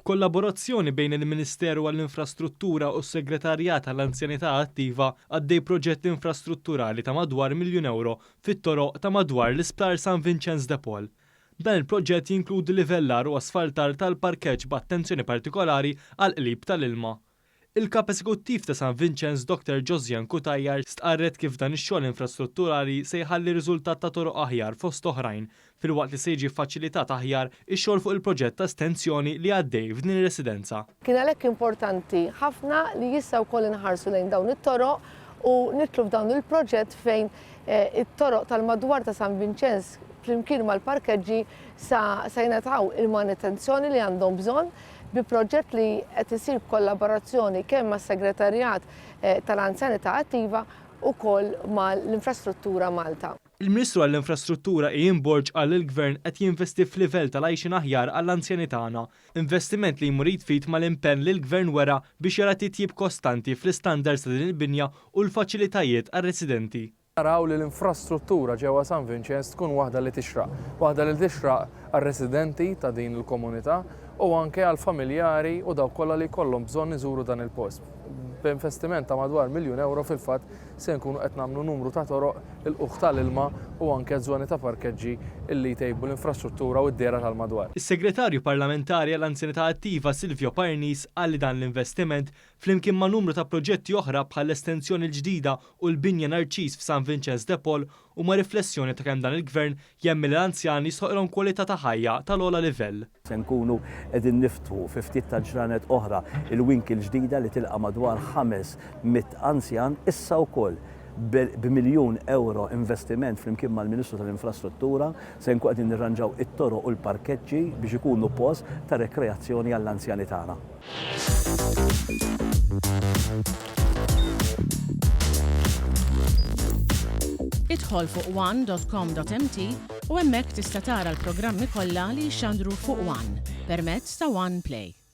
B'kollaborazzjoni bejn il-Ministeru għall-Infrastruttura u s-Segretarjat għall-Anzjanità Attiva għaddej proġett infrastrutturali ta' madwar miljun ewro fit-toroq ta' madwar l-Isptar San Vinċenz de Paul. Dan il-proġett jinkludi livellar u asfaltar tal-parkeġġ b'attenzjoni partikolari għall-qlib tal-ilma. Il-Kap Eżekuttiv ta' San Vinċenz Dr Josianne Cutajar stqarret kif dan ix-xogħol infrastrutturali se jħalli riżultat ta' toroq aħjar fost oħrajn filwaqt li se jiġi ffaċilitat aħjar ix-xogħol fuq il-proġett ta' estensjoni li għaddej f'din ir-residenza. Kien għalhekk importanti ħafna li issa wkoll inħarsu lejn dawn it-toroq u nidħlu f'dawn il-proġett fejn it-toroq tal-madwar ta' San Vinċenz flimkien mal-parkeġġi sa jingħataw il-manutenzjoni li għandhom bżonn bi proġett li qed isir b'kollaborazzjoni kemm mas-Segretarjat tal-Anzjanità Attiva ukoll mal-Infrastruttura Malta. Il-Ministru għall-Infrastruttura Ian Borg qal li l-Gvern qed jinvesti f'livell tal-għajxien aħjar għall-anzjani tagħna, investiment li jmur id f'id mal-impenn li l-Gvern wera biex jara titjib kostanti fl-istandards ta' din il-binja u l-faċilitajiet għar-residenti. Naraw li l-infrastruttura ġewwa San Vinċenz tkun waħda li tixraq, waħda li tixraq għar-residenti ta' din il-komunità u anke għall-familjari u dawk kollha li jkollhom bżonn iżuru dan il-post. B'investiment ta' madwar miljun ewro fil-fatt se nkunu qed nagħmlu numru ta' toroq, ilqugħ tal-ilma u anke żoni ta' parkeġġi li jtejbu l-infrastruttura u d-dehra tal-madwar. Is-Segretarju Parlamentari għall-Anzjanità Attiva Silvio Parnis qal li dan l-investiment Flimkien ma' numru ta' proġetti oħra bħall-estensjoni l-ġdida u l-binja Narċis f'San Vinċenz de Paul huma riflessjoni ta' kemm dan il-Gvern jemmen li l-anzjani jistħoqilhom kwalità ta' ħajja tal-ogħla livell. Se nkunu qegħdin niftħu fi ftit tal-ġranet oħra il-wing il-ġdida li tilqa' madwar 500 anzjan issa wkoll b'miljun ewro investiment flimkien mal-Ministru tal-Infrastruttura se nkunu qegħdin nirranġaw it-toroq u l-parkeġġi biex ikunu post ta' rekreazzjoni għall-anzjani tagħna. Idħol fuq one.com.mt u hemmhekk tista' tara l-programmi kollha li jixxandru fuq One permezz ta' One Play.